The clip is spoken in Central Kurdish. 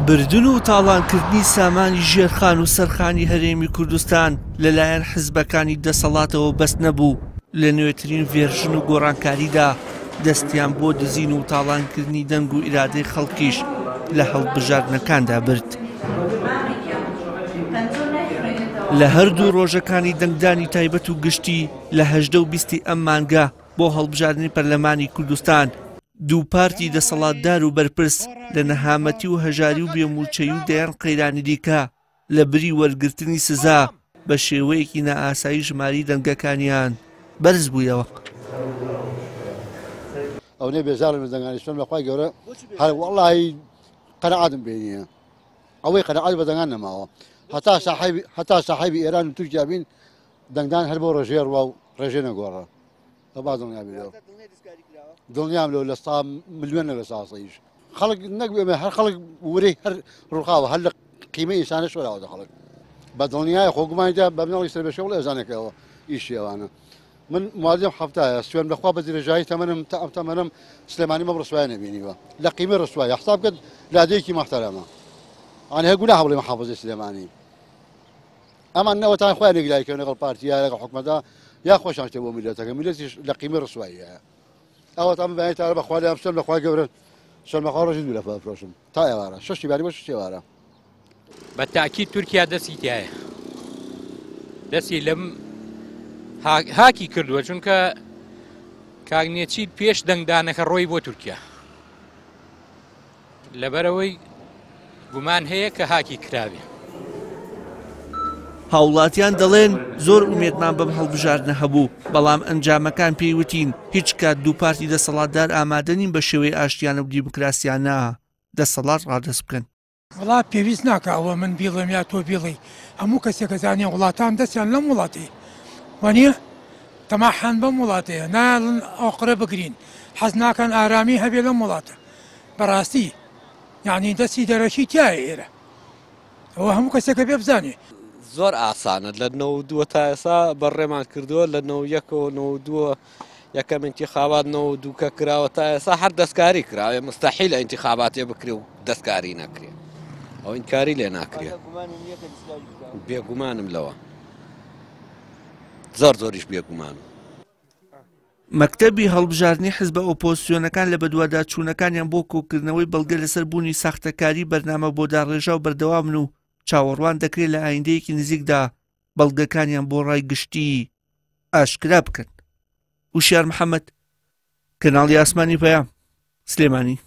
بردن و تاڵانکردنی سامانی ژێرخان و سەرخانی هەرێمی کوردستان لەلایەن حزبەکانی دەسەڵاتەوە بەس نەبوو، لە نوێترین ڤێرژن و گۆڕانکاریدا دەستیان بۆ دزین و تاڵانکردنی دەنگ و ئیرادەی خەڵکیش لە هەڵبژاردنەکاندا برد. لە هەردوو ڕۆژەکانی دەنگدانی تایبەت و گشتی لە 18 و 20 ئەم مانگە بۆ هەڵبژاردنی پەرلەمانی کوردستان، دوو پارتی دەسەڵاتدار و بەرپرس لە نەهامەتی و هەژاری و بێمووچەیی و دەیان قەیرانی دیکە لە بری وەرگرتنی سزا بە شێوەیەکی نائاسایی ژماری دەنگەکانیان بەرز بوویەوە. ئەونەی بێزارم لە دەنگانی سوێن بەخوای گەورە هەر وەڵاهی قەناعەتم پێ نییە ئەوەی قەناعەت بە دەنگان نەماوە هەتا ساحێبی هەتا ساحێبی ئێران و تورکیا بین دەنگدان هەر بۆ ڕێژەیە ڕوا و ڕێژەی نەگۆڕە با دڵنیا بی لەوە دڵنیام لەوە لە سا ملیۆن لە ساسەیش خەڵک نەک ئێمە هەر خەڵک ورەی هەر ڕووخاوە هەر لە قیمە ئینسانە شۆراوە خەڵک بە دڵنیای خۆ گومانیدا بە مناڵی سەر بەشێ وڵێ ئەزانێکەوە ئیشی ئەوانە من موازیم حەفتایە سوێن بەخوا بە درێژایی تەمەنم تا ئەم تەمەنم سلێمانی مەم ڕسوای نەبینیوە لە قیمە ڕسوای حساب کرد لادێکی محتەرەمە ئەنی هەر گوناهە بڵێ محافظەی سلێمانی ئەمان نەوەتان خۆیان یەکلایی کەن لەگەڵ پارتی یا لەگەڵ حکومەتا یا خۆشان شتێ بۆ میلەتەکە میلەتیش لە قیمە ڕسوایی هەیە ئەوە تا من بەیانی تارە بەخوا لێیان بچم لە خوای گەورە سوێن بەخوا ڕۆژی دوو لەفە ئەفرۆشم تا ئێوارە شەشی باری بۆ شەشی ئێوارە. بە تاکید تورکیا دەستی تایە دەستی لەم هاکی کردووە چونکە کاک نێچیر پێش دەنگدانەکە ڕۆی بۆ تورکیا لەبەرئەوەی گومان هەیە کە هاکی کرابێ. هاوڵاتیان دەڵێن، زۆر ئومێدمان بەم هەڵبژاردنە هەبوو، بەڵام ئەنجامەکان پێی وتین هیچ کات دوو پارتی دەسەڵاتدار ئامادە نین بە شێوەی ئاشتیانە و دیموکراسیانە دەسەڵات ڕادەست بکەن. وەڵا پێویست ناکا ئەوە من بیڵێم یا تۆ بیڵێی هەموو کەسێک ئەزانێ وڵاتان دەستیان لەم وڵاتەیە وانیە تەماحیان بەم وڵاتەیە نایەڵن ئۆقرە بگرین حەز ناکەن ئارامی هەبێ لەم وڵاتە بەڕاستی یعنی دەستی دەرەکی تایە ئێرە ئەوە هەموو کەسێکە بێ بزانێ. زۆر ئاسانە لە نەوە دووە تا ئێستا بەڕێمان کردووە لە نەوە یەکەوە نەوە دووە یەکەم ئینتیخابات 92 کە کراوە تا ئێستا هەر دەستکاری کراوە مستحیل ئینتیخاباتێ بکرێ و دەستکاری نەکرێ ئەو ئینکاری لێ ناکرێ بێگومانم لەوە زۆر زۆریش بێگومانم. مەکتەبی هەڵبژاردنی حزبە ئۆپۆزسیۆنەکان لە بەدواداچوونەکانیان بۆ کۆکردنەوەی بەڵگە لەسەر بوونی ساختەکاری بەرنامە بۆ داڕێژاو بەردەوامن و چاوەڕوان دەکرێت لە ئایندەیەکی نزیکدا بەڵگەکانیان بۆ ڕای گشتی ئاشکرا بکەن. وشیار محەمەد، کەناڵی ئاسمانی پەیام، سلێمانی.